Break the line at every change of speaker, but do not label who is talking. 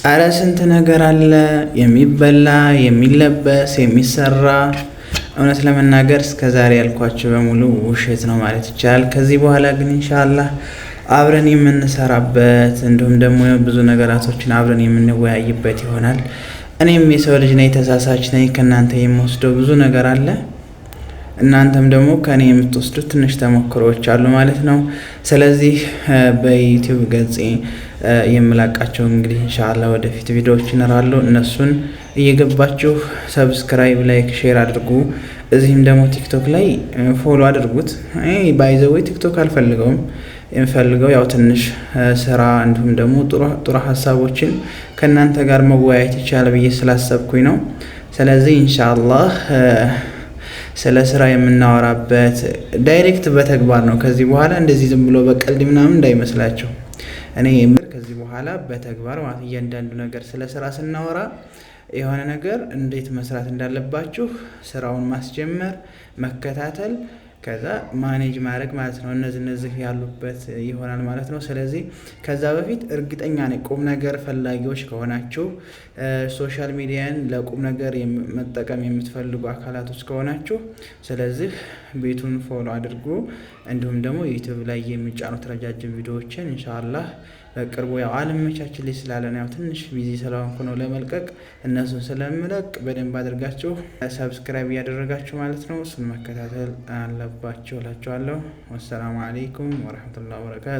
አረ ስንት ነገር አለ የሚበላ፣ የሚለበስ፣ የሚሰራ። እውነት ለመናገር እስከ ዛሬ ያልኳቸው በሙሉ ውሸት ነው ማለት ይቻላል። ከዚህ በኋላ ግን ኢንሻአላህ አብረን የምንሰራበት እንዲሁም ደግሞ ብዙ ነገራቶችን አብረን የምንወያይበት ይሆናል። እኔም የሰው ልጅ ነኝ፣ ተሳሳች ነኝ። ከእናንተ የምወስደው ብዙ ነገር አለ። እናንተም ደግሞ ከእኔ የምትወስዱት ትንሽ ተሞክሮዎች አሉ ማለት ነው። ስለዚህ በዩቲዩብ ገጼ የምላቃቸው እንግዲህ ኢንሻአላህ ወደፊት ቪዲዮዎች ይኖራሉ። እነሱን እየገባችሁ subscribe፣ like፣ share አድርጉ። እዚህም ደግሞ ቲክቶክ ላይ follow አድርጉት። By the way ቲክቶክ አልፈልገውም። የምፈልገው ያው ትንሽ ስራ እንዲሁም ደግሞ ጥሩ ሀሳቦችን ከእናንተ ጋር መወያየት ይቻላል ብዬ ስላሰብኩኝ ነው። ስለዚህ ኢንሻአላህ ስለ ስራ የምናወራበት direct በተግባር ነው። ከዚህ በኋላ እንደዚህ ዝም ብሎ በቀልድ ምናምን እንዳይመስላችሁ። እኔ ከዚህ በኋላ በተግባር ማለት እያንዳንዱ ነገር ስለ ስራ ስናወራ የሆነ ነገር እንዴት መስራት እንዳለባችሁ ስራውን ማስጀመር፣ መከታተል፣ ከዛ manage ማድረግ ማለት ነው። እነዚህ ያሉበት ይሆናል ማለት ነው። ስለዚህ ከዛ በፊት እርግጠኛ ነኝ ቁም ነገር ፈላጊዎች ከሆናችሁ፣ social media ን ለቁም ነገር መጠቀም የምትፈልጉ አካላቶች ከሆናችሁ፣ ስለዚህ ቤቱን follow አድርጉ። እንዲሁም ደግሞ ዩቲዩብ ላይ የሚጫኑት ረጃጅም ቪዲዮዎችን ኢንሻአላህ በቅርቡ ያው አልመቻችልኝ ስላለ ነው፣ ያው ትንሽ busy ስለሆንኩ ነው ለመልቀቅ። እነሱን ስለምለቅ በደንብ አድርጋችሁ subscribe እያደረጋችሁ ማለት ነው። እሱን መከታተል አለባችሁ እላችኋለሁ። ወሰላሙ አለይኩም ወረህመቱላሂ ወበረካቱ።